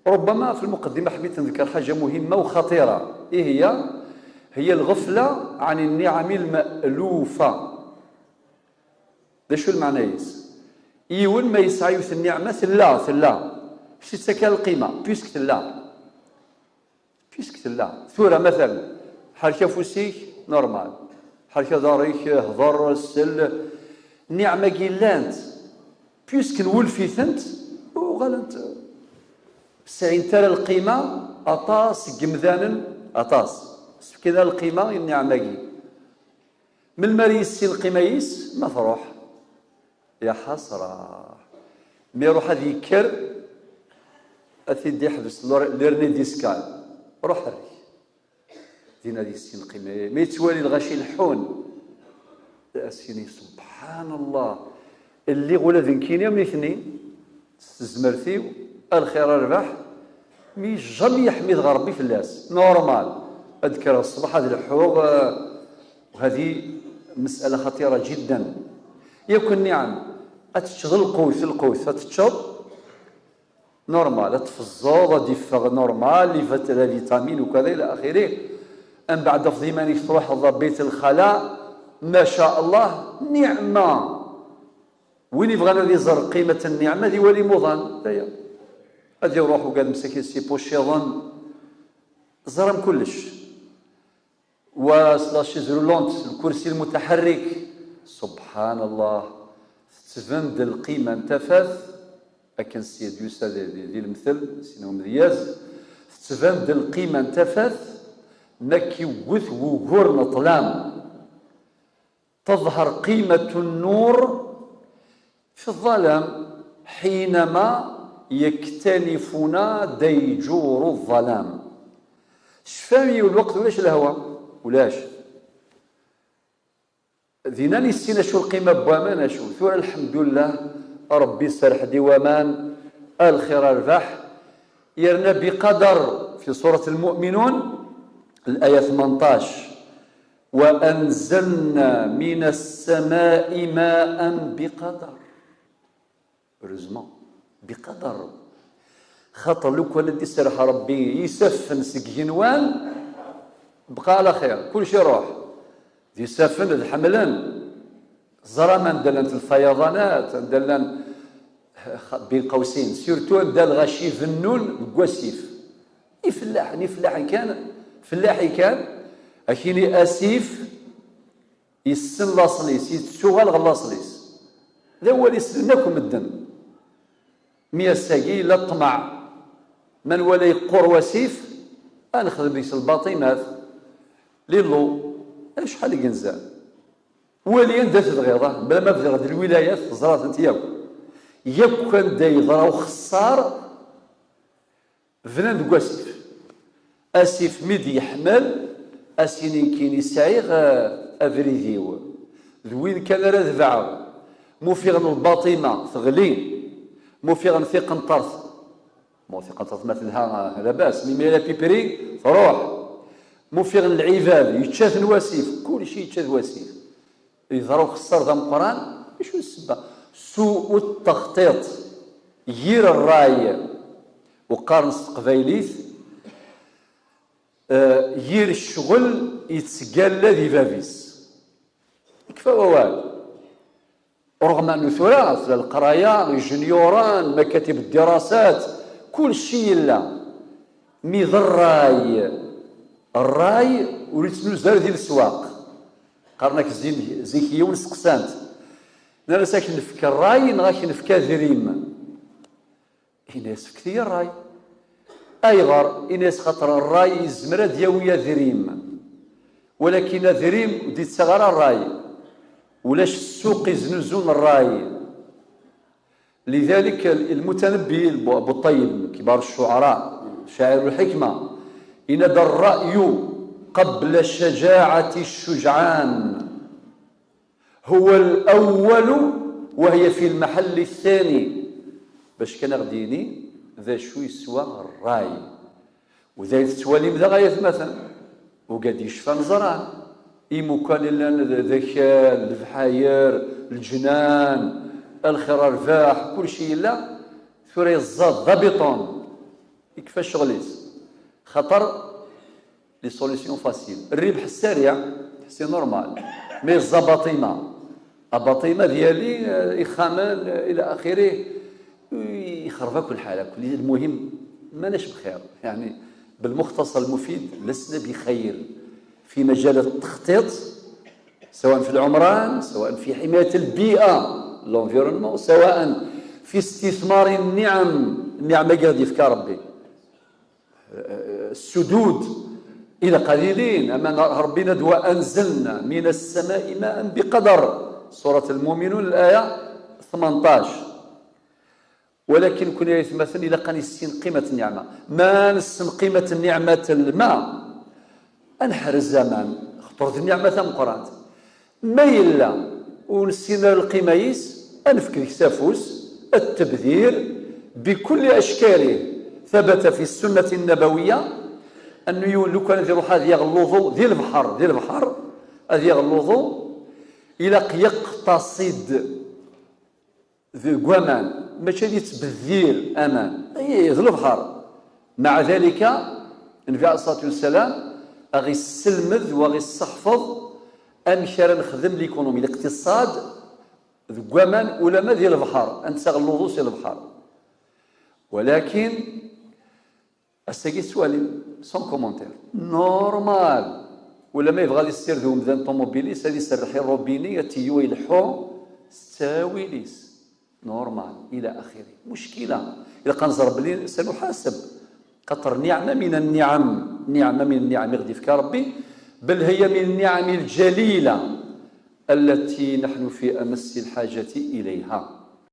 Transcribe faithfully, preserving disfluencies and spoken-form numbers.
ربما في المقدمة حبيت نذكر حاجة مهمة وخطيرة، إيه هي؟ هي الغفلة عن النعم المألوفة. D acu lmeɛna-is? Yiwen ma yesɛa yiwet nniɛma, tella, tella. Mačči d takal lqima, puisque tella. Puisque tella. Tura, مثلا, ḥerrek afus-ik, normal. Ḥerrek aḍar-ik, hḍer, sel. Nniɛma-agi llant. Puisque nwulef-itent, uɣalent. Sɛint ara lqima, aṭas seg yemdanen, aṭas. Sfken ara lqima i nniɛma-agi. Melmi ara yissin lqima-is? Ma truḥ. Ya ḥasra. Mi iruḥ ad yekker, ad t-id-iḥbes l'or-, l'hernie discale. Ruḥ err-ik. Din ad yissin lqima. Mi yettwali lɣaci leḥḥun, ad s-yini, سبحان الله. Lliɣ ula d nekkini am nitni. S tezmert-iw, a lxir a rrbeḥ, mi jamais yeḥmid ɣer Ṛebbi fell-as. Normal. Ad kkreɣ ṣṣbeḥ ad leḥḥuɣ, eh, وهذه مسألة خطيرة جدا. Yakk nniɛam, ad teččeḍ lqut, lqut, ad teččeḍ, normal, ad tfeẓẓeḍ, ad d-iffeɣ normal, les vit-, les vitamines وكذا إلى آخره. Mbeɛd afeḍ iman-ik truḥeḍ ɣer بيت الخلاء, ما شاء الله, nniɛma. Win yebɣan ad iẓer qimat nniɛma, ad iwali imuḍan. Aya. Ad iruḥ ugad msakit s ipuciḍen. Ẓran kullec. Wa s la chaise roulante, lkursi lmutaḥerrik. سبحان الله. Tettban-d lqima n tafat, akken sya d-yusa di, di, di lemtel, sin umedyaz. Tettban-d lqima n tafat, ma k-iwwet wugur n ṭṭlam. تظهر قيمة النور في الظلام حينما يكتنفنا ديجور الظلام. Tecfam yiwen lweqt ulac lehwa? Ulac. Dinna nissin acu lqima n waman, acu. Tura, lḥemdullah, Ṛebbi serreḥ-d i waman, a lxir a rrbeḥ. Yerna biqadar, fi surat Lmu'minun, laya tmenṭac. وأنزلنا من السماء ماء بقدر. Heureusement, biqadar. Xaṭer lukan ad d-iserreḥ Ṛebbi isaffen seg igenwan, bqa ɛla xir, kullec iruḥ. D isaffen, d ḥemlen. Ẓram anda llant lfayaḍanat, anda llan, bin qawsin, surtout anda lɣaci bennun deg wasif. Ifellaḥen, ifellaḥen kan, fellaḥi kan, ad k-yini asif, yessen laṣel-is, yettuɣal ɣer laṣel-is. D awal i ssnen akk medden. Mi ass-agi yella ṭṭmeɛ, ma nwala yeqqur wasif, ad nexdem deg-s lbaṭimat, lillu, acḥal i yenzan. Wali anda tebɣiḍ, ah, bla ma bdiɣ d lwilayat, teẓra-tent yakk. Yakk anda yeḍra uxeṣṣar, bnan deg wasif. Asif mi d-yeḥmel, ad s-yini nekkini sɛiɣ, eh, abrid-iw. D win kan ara tebɛeɣ. Ma ufiɣ n lbaṭima teɣli, ma ufiɣ n tiqenṭert, ma tiqenṭert ma telha, eh, labas, mi mi la pipri, truḥ. Ma ufiɣ n lɛibad, yečča-ten wasif, kullec yečča-t wasif. Yeḍra uxeṣṣar d ameqqran, acu d ssebba? سوء التخطيط, yir ṛṛay, u qqaren s teqbaylit, eh, yir ccɣel yettgalla di bab-is. Yekfa wawal. رغم أنه tura tella leqraya, ijenyuren, مكاتب الدراسات, kullec yella. Mi d ṛṛay, ṛṛay ur yettnuzu ara di leswaq. Qqaren-ak zik, zik yiwen seqsan-t. Nnan-as, ad k-nefk ṛṛay neɣ ad k-nefk adrim? Ini-as, fket-iyi ṛṛay. Ayɣer? Ini-as, xaṭer ṛṛay yezmer ad yawi adrim. Walakin adrim ur d-yettaɣ ara ṛṛay. Ulac ssuq iznuzun ṛṛay. لذلك المتنبي أبو الطيب من كبار الشعراء شاعر الحكمة, yenna-d الرأي قبل الشجاعة الشجعان هو الأول وهي في المحل الثاني. Bac kan ad aɣ-d-yini d acu yeswa ṛṛay. U d ayen tettwalim daɣ ay atmaten, ugad yecfan ẓran, imukan llan d, d akal, lebḥayer, leǧnan, a lxir a rrbeḥ, kullec yella, tura yeẓẓad d abiṭun. Yekfa ccɣel-is. Xaṭer les solutions faciles. Rribḥ ssariɛ, c'est normal. Mais ẓẓa baṭima. Abaṭima diyali, eh, ixxamen, eh, ila axiri, yexreb akk lḥal akk. Lmuhim, manac bxir. يعني، بالمختصر المفيد، لسنا بخير في مجال التخطيط، سواء في العمران، سواء في حماية البيئة، l'environnement، سواء في استثمار النعم، النعمة قاعد يفكى ربي. السدود إلى قليلين، أما ربنا دوا أنزلنا من السماء ماء بقدر، سورة المؤمنون، الآية ثمنطاش. ولكن كنا يتمثل إلى قان السين قيمة النعمة. ما نسن قيمة النعمة الماء، أنحر الزمان، خطر النعمة ثم قرانت. ما يلا ونسينا القيمة يس، أنفك ذيك سافوس، التبذير بكل أشكاله. ثبت في السنة النبوية أنه يو-، لو كان يروح هذا يغلوظو ذي البحر، ذي البحر، هذا يغلوظو إلى يقتصد ذي قوامان، ماشي ذي تبذير أمان، أي ذي البحر. مع ذلك، النبي عليه الصلاة والسلام أغي السلمذ وأغي الصحفظ أمشي نخدم l'économie، الاقتصاد، ذي قوامان ولا ما ذي البحر، أنت تغلوظو سي البحر. ولكن الساقي سوالي، sans commentaire، normal. ولا ما يبغى يسير ذو مدان طوموبيليس، هذه سرحي الروبيني، يتيو يلحو، ستاويليس، normal، إلى آخره. مشكلة. إذا كان زرب لي سنحاسب. قطر نعمة من النعم، نعمة من النعم يغدي فيك ربي، بل هي من النعم الجليلة التي نحن في أمس الحاجة إليها.